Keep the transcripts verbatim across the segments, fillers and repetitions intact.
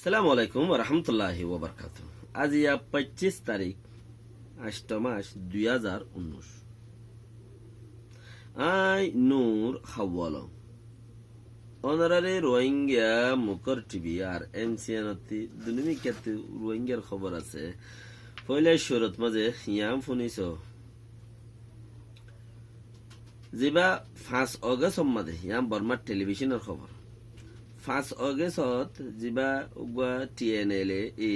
Assalamu alaikum wa rahmatullahi wa barakatuhu. Aijja foñcic tarík, añcto mac, dui házar unnúic. Añí Nur Hawwal. Ónorare Rohingya Mukor T V ar M C N ottú duniyar mikkátu Rohingyar hóbor asé. Foila cúrut mazé yián fúniso. Zibá fañs Ogostor mazé, yián Bormar telibicónor hóbor. Fañs Ogostot zibá uggúa T N L A, A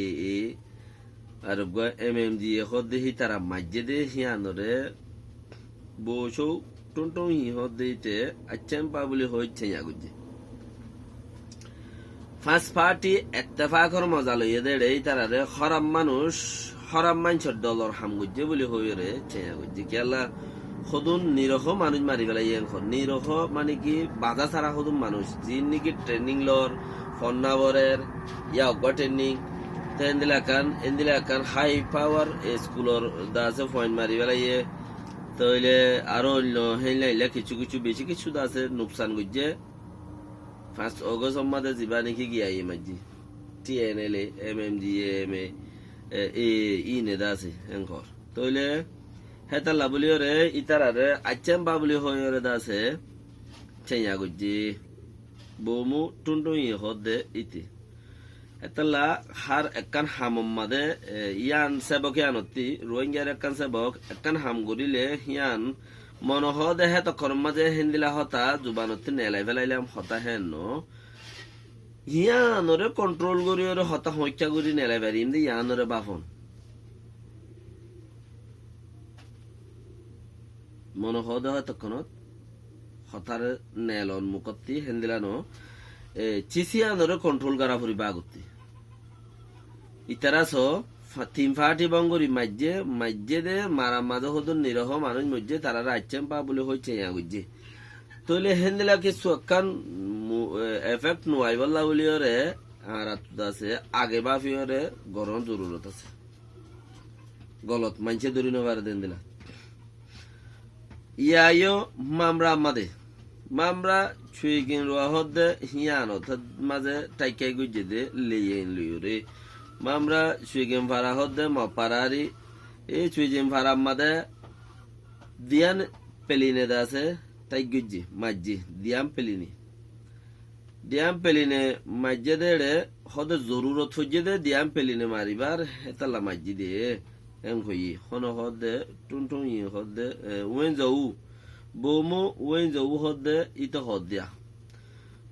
A, ar uggúa M M D A hoódde hítara maijjé dé, híanoré boucóu Thun Thun Yin hoódde íte accámpa buli hoói céña goijjé. Fañs fathi ettefakor moza loiyé dé eçé ítararé hóraf manúic, hóraf maincór dolor ham goijjé buli hoiyóre céña goijjé. Kiyólla hodún nirohó manúic mari félaiyé enkor. Nirohó mane ki bazá sára hodún manúic. Ziín niki trening loór, fonná borer, yá uggúa trening. Te endilla ekkán, endilla ekkán hái pawar eskulor de asé fuain mari félaiyé. Tóile aró oinno héinna héinna kessú kessú bicí kessú de asé nuksan goijjé. Fañs Ogostor mazé zibá niki giyé maijjé. T N L A, M M D A, M A, e, e, íine de asé, enkor. Tóile hétalla buli óre, ítararé accámpa buli hoiyóre de asé, céña goijjé. Boumu Thun Thun Yin hoódde íte. Hétalla hár ekkán hamor mazé, e, yián sébok yiánottú, Rohingyar ekkán sébok, ekkán ham goríle yián mone hoódde hétokkonor mazé héndilla hotá zubanottú neelai félailam hotá héen noó. Yiánoré kontrol goríyoré hotá hoóñikka gorí neelai fariyum dé yiánoré báfon. Mone hoódde hétokkonot hotáre neelon mukottú héndilla noó. E, císiyanoré kontrol gorá foribó agottú. Itará soó, fa-, tin fathi bongori maijjé, maijjé dé, marar mazé hodún nirohó manúic moijjé, taráre accámpa buli hoói céña goijjé. Tóile héndilla kessú ekkán mu-, e, efekt no aibólla buli óre, añárattu de asé, age báfiyoré gorón zorurot asé. Golot maincé dóri no fare dé héndilla. Yá yó Mamra mazé. Mamra Cuigin Ruwa hoódde híanot mazé tháikka goijjé dé leyein loiyóre. Mamra Cuigin Fara hoódde Mopar ári. E Cuigin Fara mazé diyán peline de asé tháikka goijjé, maijjé, diyán peline. Diyán peline maijjé dé eçé, hóde zorurot foijjé dé diyán peline maribár, hétalla maijjé dé, en hoiyé. Hone hoódde, Thun Thun Yin hoódde, e, Wen Zou, boumu Wen Zou hoódde, íte hoódde.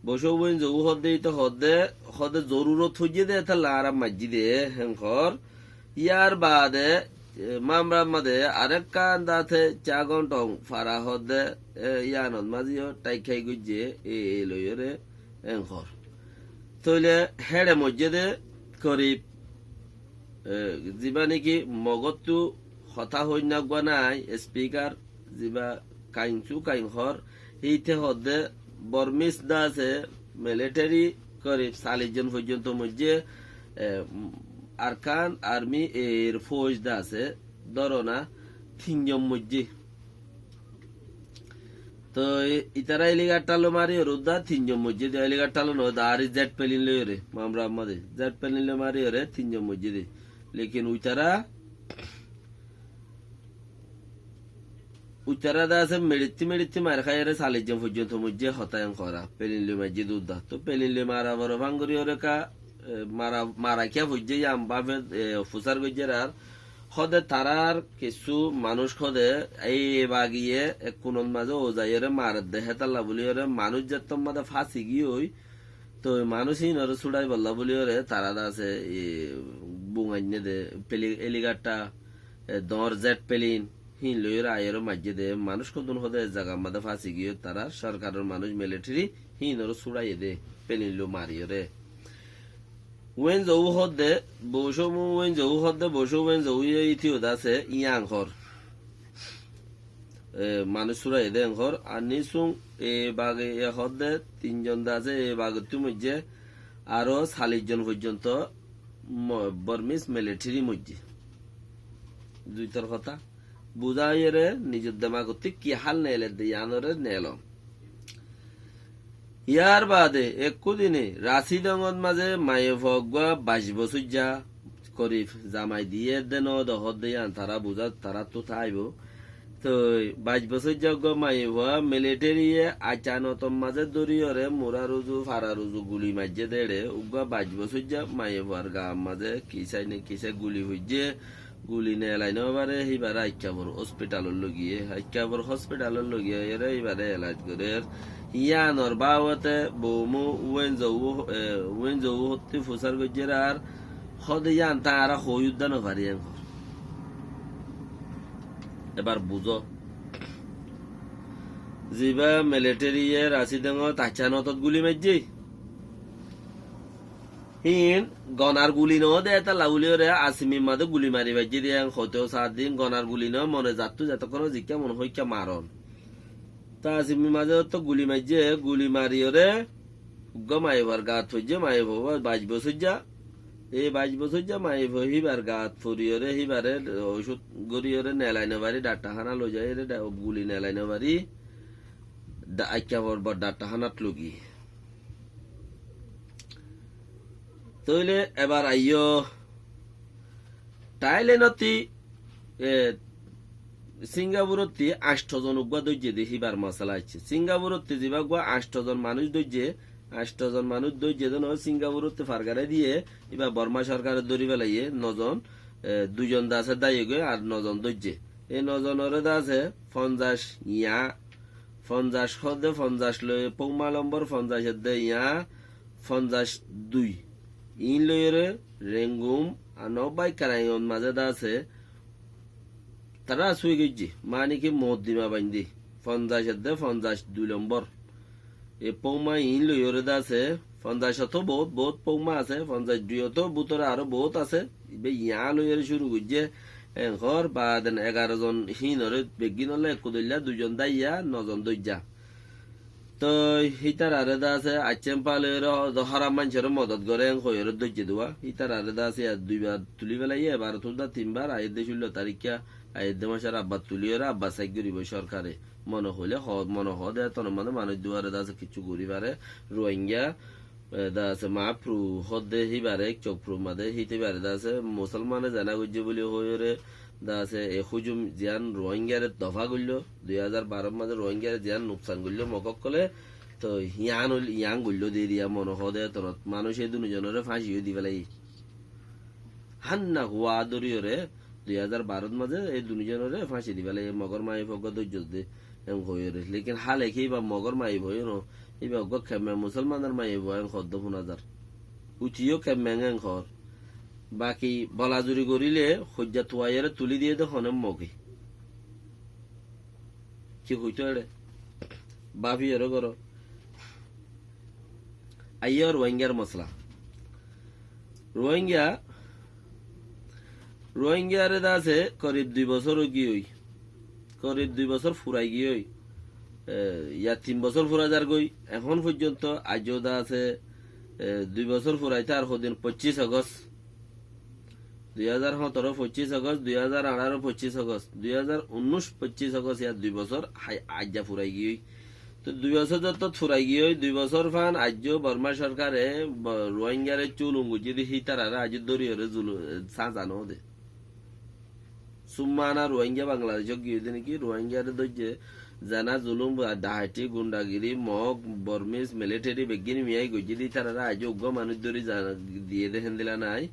Boucóu Wen Zou hoódde, íte hoódde, hóde zorurot foijjé dé, hétalla añára maijjé dé, en hoór. Yar baade, e, Mamra mazé arekkán de asé Cagon Thong Fara hoódde, e, yíanot mazé yó tháikka goijjé, e, e loiyóre, en hoór. Tóile héçe moijjé dé korib, e, zibá niki Mogottu hotá hoinna uggúa nái, espikar, zibá Kain Su Kain hoór, híte hoódde Bormis de asé, militeri korib callic zon foijjonto moijjé, e, Arkan Armi, Eir Fouj de asé, dóro na, tin zon moijjé. Toi itará helikoptar loi mariyóre udda tin zon moijjé dé, helikoptar loi noó, dé ar zet pelin loiyóre, Mamra mazé zet pelin loi mariyóre tin zon moijjé dé. Lekin uitará, uitará de asé meçitti meçitti mair háiyóre callic zon foijjonto moijjé hotá en hoór, pelin loi maijjé dé udda. Toi pelin loi mara boro fán goríyoré ká, e, mara, mara kiyá foijjé yián báfe, e, fusár goijjé ar. Hóde tarár kessú manúic hóde e bagiye ekkunot mazé uzaiyóre maredde, hétalla buliyóre manúic zettót mazé fási giyói, toi manúic híinoré súçaibólla buliyóre tará de asé, e, bum ainné dé, peli-, helikoptar, e, dóñr zet pelin, híin loiyóre aiyóre maijjé dé, manúic hodún hóde e zagar mazé fási giyói, tarár sorkaror manúic militeri híinoré súçaiyé dé, pelin loi mariyóre. Wen Zou hoódde, boucóu Wen Zou hoódde, boucóu Wen Zou ye íte yó de asé, yían hoór. E, manúic súçaiyé dé en hoór. Ar Ni Sung e bage ye hoódde, tin zon de asé, e bagottú moijjé, aró callic zon foijjonto mo-, Bormis militeri moijjé. Duitar hotá. Buzá óiyore nizor demagottú ki hál neeledde, yíanoré neelon. Yárbaade ekkú dine Rasidongot mazé maiyafua uggúa baic bosóijja korib zamai diyé de noó de hoódde yían tará buzát, taráttu táaibou. Toi baic bosóijja uggúa maiyafua militériye Acanotor mazé dóriyoré murár uzu, farar uzu guli maijjé de éçe uggúa baic bosóijja maiyafuar gaar mazé kisái ne kisái guli foijjé. Guli neelai nofaré, híbaré Aikkafor hóspitalot loigiyé. Aikkafor hóspitalot loigiyóre híbaré elaj gorér. Yíanor babote boumú Wenzou, e, Wenzou hottí fusár goijjér ar hóde yían tá añára hoói uddá nofarí en hoór. Ebar buzó. Zibá militériye Rasidongot Accanotot guli maijjé. Híin gonar guli noó de, étalla bóliyoré Asimir mazé guli mari faijjé de, en hoitó saddin gonar guli noó, mone zattú zetókkon zikká mone hoó ikká maron. Tá Asimir mazé to guli maijjé, guli mariyoré uggúa maiyafuar gaat foijjé, maiyafua baic bosóijja. Ei baic bosóijja maiyafua híbar gaat foriyoré, híbaré ocút goríyoré neelai nofarí, dhakthahánat loizaiyóre dha-, guli neelai nofarí, dha-, Aikkafor bor dhakthahánat loigiyé. Tóile ebar aiyó Thailendottí, e, Singapurottí añctho zon uggúa dóijje de híbar mosala aiccé. Singapurottí zibá uggúa añctho zon manúic dóijje, añctho zon manúic dóijje de noó, Singapurottí fargarai diyé, íba Bormá sorkare dóri felaiyé, no zon, e, dui zon de asé dáiye goi, ar no zon dóijje. E no zonoré de asé fonzaic yá, fonzaic hoódde fonzaic loi, pouma lombor fonzaic edde yá, fonzaic dui. Iín loiyóre Rengum, Anóbai Karaingot mazé de asé, tará asúi goijjé, mani ki moddima baindí, fonzaic edde fonzaic dui lombor. E pouma iín loiyóre de asé, fonzaic otó boóut, boóut pouma asé, fonzaic dui otó bútore aró boóut asé, ibá yián loiyóre cúru goijjé, en hoór, baade egaró zon híinoré beggínolla ekku dóilla, dui zon dáiya, no zon dóijja. Toi hítararé de asé, aiccén fal óiyore ho-, hóram maincóre modot goré en hoiyóre dóijje duwa. Hítararé de asé, yar duibar tulí felaiyé, ebar otúda tinbar, aiyédde cúllo tarikká, aiyédde macór abbar tulíyore abbar saik goríbou sorkare. Mone hoilé ho-, mone hoó de, tonor mazé manúic duwaré de asé kiccú gorí faré. Ruáinga, e, de asé maáfru hoódde híbaré, ek cok furu mazé híte híbaré de asé, musolmane zená goijjé buli hoiyóre, de asé, e hújum ziyán Ruáingaré dofá goilló, dui házar barór mazé Ruáingaré ziyán nuksan goilló Mog ókkolé, toi yián óil-, yián goilló de eriya mone hoó de tonot. Manúic e dunú zonoré fáñci yó di felaiyé. Hánna huá dóriyoré, dui házar barót mazé e dunú zonoré fáñci di felaiyé, Mogor maiyafua uggúa dóijjos de, en hoiyóre. Lekin hále ki íba Mogor maiyafua yó no, íba uggúa kemmen musolmanor maiyafua en hoódde fúna zar. Uci yó kemmen en hoór. Baki bolazuri goríle hoijja tuaiyóre tulí diyé de hone Moge. Ki hoitó eçé? Báfiyoré goró. Aiyó Ruáingar mosala. Ruáinga, Ruáingaré de asé korib dui bosór ói giyói. Korib dui bosór furai giyói. E, ya tin bosór furai zargói. Ehón foijjonto aijjó de asé, e, dui bosór furaité ar hodin, foccís Ogost. Dui házar hóñtoro foccís Ogost, dui házar añçáro foccís Ogost, dui házar unnúic foccís Ogost, yá dui bosór hái-, aijja furai giyói. Toi dui bosór zottót furai giyói, dui bosór fán aijjó Bormá sorkare bo-, Ruáingaré cúlum goijjé de hítararé aijjó dóriyoré zulu-, sáñza noó de. Summa ana Ruáinga Bangladecót giyói de néki, Ruáingaré dóijje, zená zulum, ba-, dhahaiti, gundagiri, Mog, Bormis, militeri beggín miyai goijjé de hítararé aijjó uggúa manúic dóri za-, diyé de héndila nái.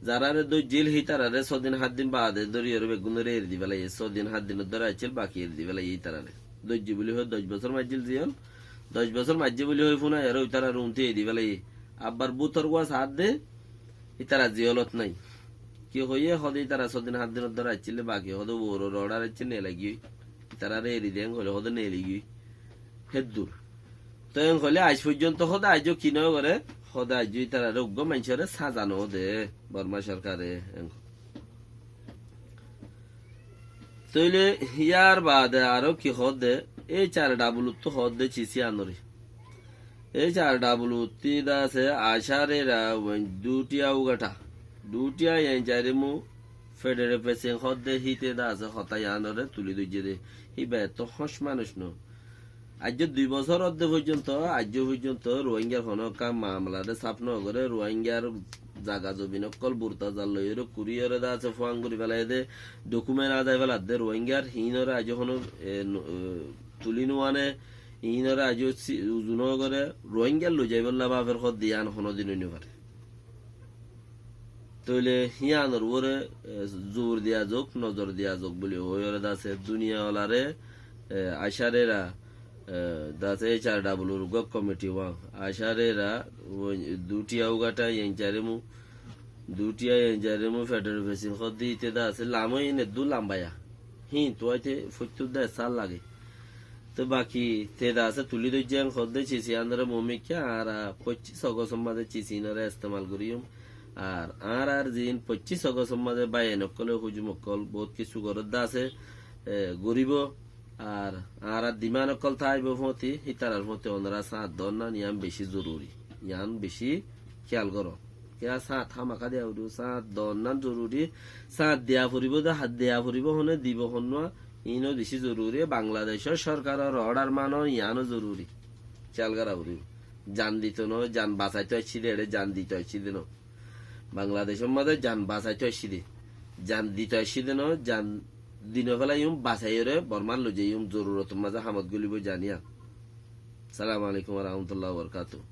Zaráre dóijjil hítararé sodin hátdin baade dóriyoré beggúnoré eri di felaiyé. Sodin hátdinor dóre accíl, baki eri di felaiyé hítararé. Dóijje buli hoi doc bosór maijjíl ziyól. Doc bosór maijjé buli hoi fúnaiyoré ítararé untí eri di felaiyé. Abbar bútor gúa saádde, ítara ziyólot nái. Ki hoiyé, hóde ítara sodin hátdinor dóre accíl de, baki hóde uoror ordar accíl, neelai giyói. Ítararé eri de en hoilé hóde neeli giyói. Héddur. Toi en hoilé aij foijjonto hóde aijjó ki no goré, hóde aijjó ítararé uggúa maincóre sáñza no de, Bormá sorkare en. Tóile yárbaade aró ki hoódde, ei H R W ttu hoódde cis yíanoré. Ei H R W ttí de asé Acáre Rawoin Dutiya Ugatha. Dutiya Yenjarimu Federe Fesing hoódde híte de asé hotá yíanoré tulí dóijje de. Híba ettó hóñc manúic no. Aijjó dui bosór ódde foijjonto, aijjó foijjonto Ruáingar honó ekkán maamala de sáf nogoré, Ruáingar zaga zobin ókkol burta zar loiyóre kuriyóre de asé fuán gorí felaiyé de, dhokumen azai feladde Ruáingar, híinoré aijjó honó, e, no-, e, tulí nuáne, híinoré aijjó si-, uzu nogoré, Ruáingar loizaibólla báfer hoódde yían honódin ói nofaré. Tóile híanor uore, e, zur diya zouk, nozor diya zouk buli hoóiyoré de asé. Duniya olaré, e, acárera, e, de asé H R W r uggúa komiti uán. Acárera, oi, dutiya ugáta yencarimu, dutiya yencarimu federo fesin hoódde íte de asé lamó in eddúr lambaiya. Híin tuáite foittú de sál lage. Te baki te de asé tulí dóijje en hoódde cisi añára mumikká añára foiccí sogosór mazé cisi inoré estemal goríyum. Ar añárar ziín foiccí sogosór mazé báiyain ókkolé hujum ókkol boóut kissú goródde asé, e, goríbou. Ar añárar dimán ókkol táibou fúañti, hítarar fúañti onorá sáñt doónnan, yián bicí zoruri. Yián bicí kéyal goró. Kiyá sáñt hámaká diya foribóu, sáñt doónnan zoruri, sáñt diya foribóu de, há-, diya foribóu hone, dibou honnúa, iín ó bicí zoruri. Bangladecór sorkaror ordar manón, yián ó zoruri. Kéyal gorá foribóu. Zan dito noó, zan basaitó aiccé dé, eçé zan dito aiccé dé noó. Bangladecór mazé zan basaitó aiccé dé. Zan dito aiccé dé noó, zan di nofelaiyum, basaiyóre Bormát loizaiyum, zorurotor mazé hamot gólibou zan yián. Assalamu alaikum wa rahmatullahi wa barakatuhu.